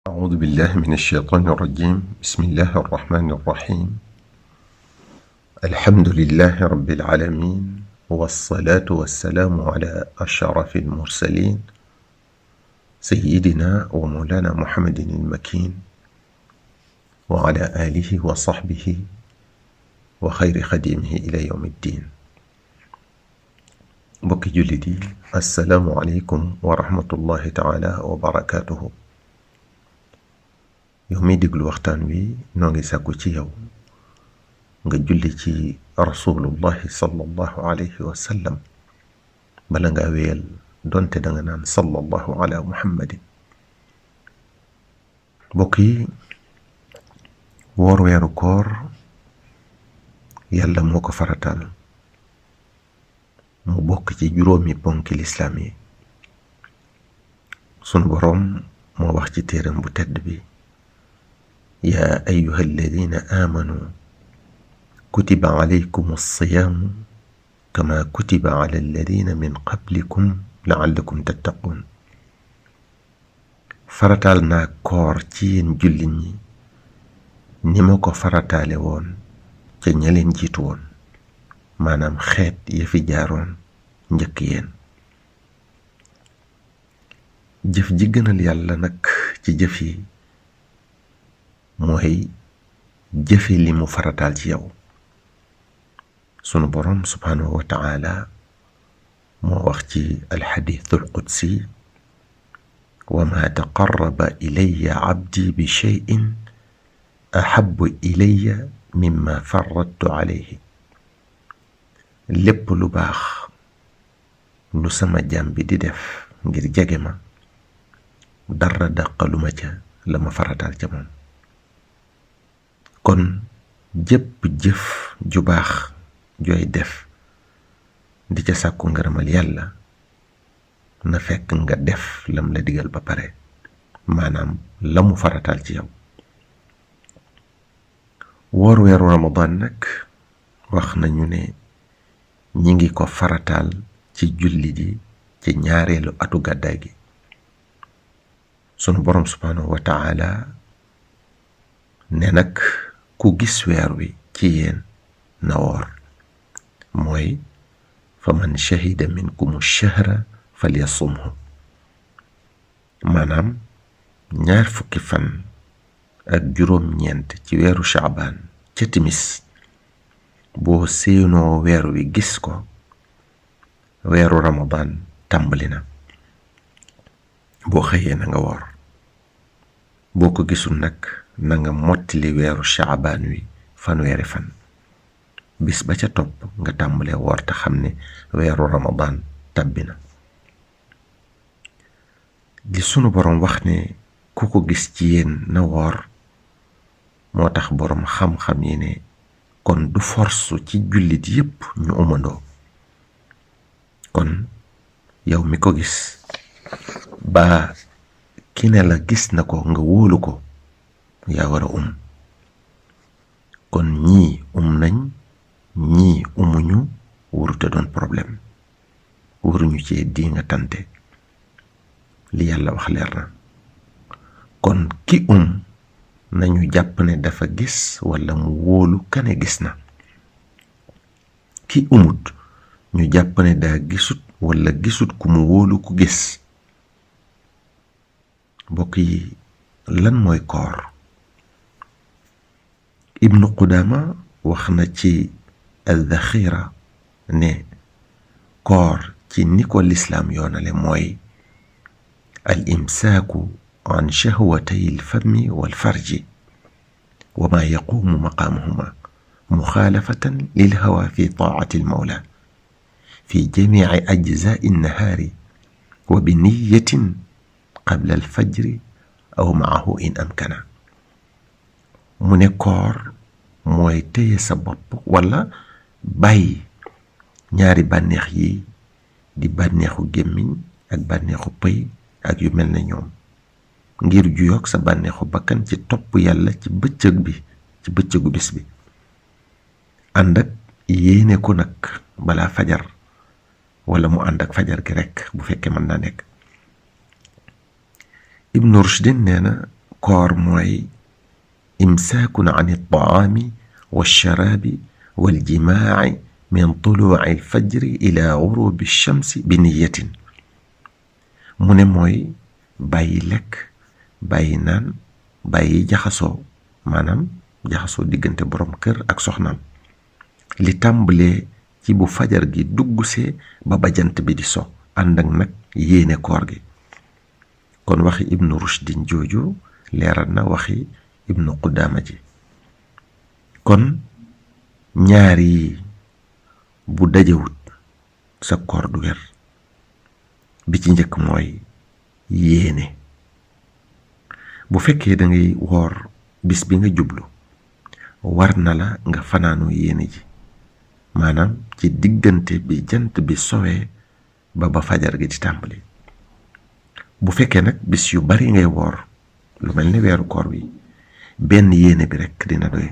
أعوذ بالله من الشيطان الرجيم. بسم الله الرحمن الرحيم. الحمد لله رب العالمين، والصلاة والسلام على أشرف المرسلين سيدنا ومولانا محمد المكين وعلى آله وصحبه وخير خديمه إلى يوم الدين. mbokki jullit yi, assalaamu aleykum wa rahmatullahi taala wa barakaatuhu. yow miy déglu waxtaan wi noo ngi sàkku ci yow nga julli ci rasulullahi sallallahu alayhi wa sallam bala nga wéyal donte danga naan sallallahu ala muhammadin. mbokk yi, woor weeru koor yàlla moo ko farataal mu bokk ci juróomi ponki lislaam yi. sunu boroom moo wax ci téeram bu tedd bi: yaa ayyuha alladina aamanu kutiba alaykum alsiyaamu kama kutiba ala alladina min qablikum laallakum tattaquun. farataal naa koor ci yéen jullit ñi ni ma ko farataale woon ca ña leen jiitu woon, maanaam xeet ya fi jaaroon njëkk yéen. jëf ji gënal yàlla nag ci jëf yi mooy jëfe li mu farataal ci yow. sunu boroom subhaanahu wa taala moo wax ci alxadiisul qudsi: wa maa taqarraba ilayya abdi bi cheyin ahabbu ilayya mimma faradtu alayhi. lépp lu baax lu sama jaam bi di def ngir jege ma, dara dàqaluma ca la ma farataal ca moom. kon jëpp jëf ju baax jooy def di ca sàkku ngërëmal yàlla na fekk nga def lam la digal ba pare, maanaam la mu farataal ci yow. woor weeru ramadan nag wax nañu ne ñi ngi ko farataal ci jullit yi ci ñaareelu atu gàddaay gi. sunu boroom subhaanahu wa taala ne nag ku gis weer wi ci yéen na woor, mooy fa man shahida minkumu shahra falyasumhu. maanaam 20 fan ak juróom-ñeent ci weeru Shaabaan ca timis boo séenoo weer wi gis ko, weeru Ramadan tàmbali na. boo xëyee na nga woor, boo ko gisul nag na nga mottali weeru Shaabaan wi 20 fan. bis ba ca topp nga tàmbalee woor te xam ne weeru Ramadan tàbbi na. li sunu boroom wax ne ku ko gis ci yéen na woor, moo tax boroom xam-xam yi ne kon du force ci jullit yépp ñu umandoo. kon yow mi ko gis ba ki ne la gis na ko nga wóolu ko, yaa war a kon ñii nañ, ñii umuñu, warute doon problème. waruñu ci di nga tante, li yàlla wax leer na. kon ki nañu jàpp ne dafa gis walla mu wóolu kane gis na. ki umut ñu jàpp ne daa gisut walla gisut ku mu wóolu ku gis. mbokk yi, lan mooy koor? ibnu Qudaama wax na ci al-Daxira ne koor ci ni ko lislaam yoonale mooy al imsaaku an shahwatay alfami walfarji wa ma yaqumu maqaamahuma muxaalafatan lilhawa fi taacati almawla fi jamici ajzaai annahaari wa biniyatin qabla alfajri aw macahu in amkana. mu ne koor mooy téye sa bopp walla bàyyi ñaari bànneex yi di bànneexu gémmiñ ak bànneexu pëy ak yu mel ne ñoom, ngir juyoog sa bànneexu bakkan ci topp yàlla ci bëccëgu bis bi, ànd ak yéene ko nag balaa fajar, walla mu ànd ak fajar gi rekk bu fekkee mën naa nekk. Ibn Rushdin nee na koor mooy imsaakun an altaami walsharaabi waljimaaci min tuluuci alfajri ila gurubi alchamsi bi niyatin mu ne mooy bàyyi lekk bàyyi naan bàyyi jaxasoo maanaam jaxasoo diggante borom kër ak soxnaam li tàmbalee ci bu fajar gi duggsee ba jant bi di so ànd ak nag yéene koor gi. kon waxi ibnu rushdin jooju leeral na waxi ibnu qudaama ji. kon ñaar yi bu dajewut sa koor du wér. bi ci njëkk mooy yéene. bu fekkee da ngay woor bis bi nga jublu war na la nga fanaanoo yéene ji maanaam ci diggante bi jant bi sowee ba fajar gi di tàmbali. bu fekkee nag bis yu bari ngay woor lu mel ni weeru koor bi benn yéene bi rekk dina doy.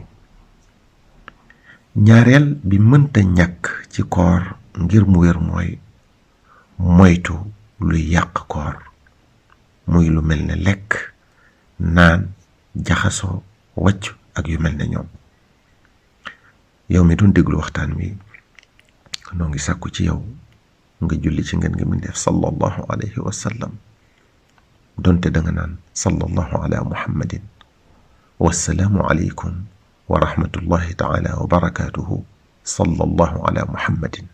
ñaareel bi mënta ñàkk ci koor ngir mu wér mooy moytu luy yàq koor muy lu mel ne lekk naan jaxasoo wàcc ak yu mel ne ñoom. yow mi doon déglu waxtaan wi noo ngi sàkku ci yow nga julli ci ngeen ngi mindeef sallallahu alayhi wa sallam donte danga naan sallallahu ala muhammadin. wassalaamu alaykum wa rahmatullahi taala wa barakatuhu sallallahu ala muhammadin.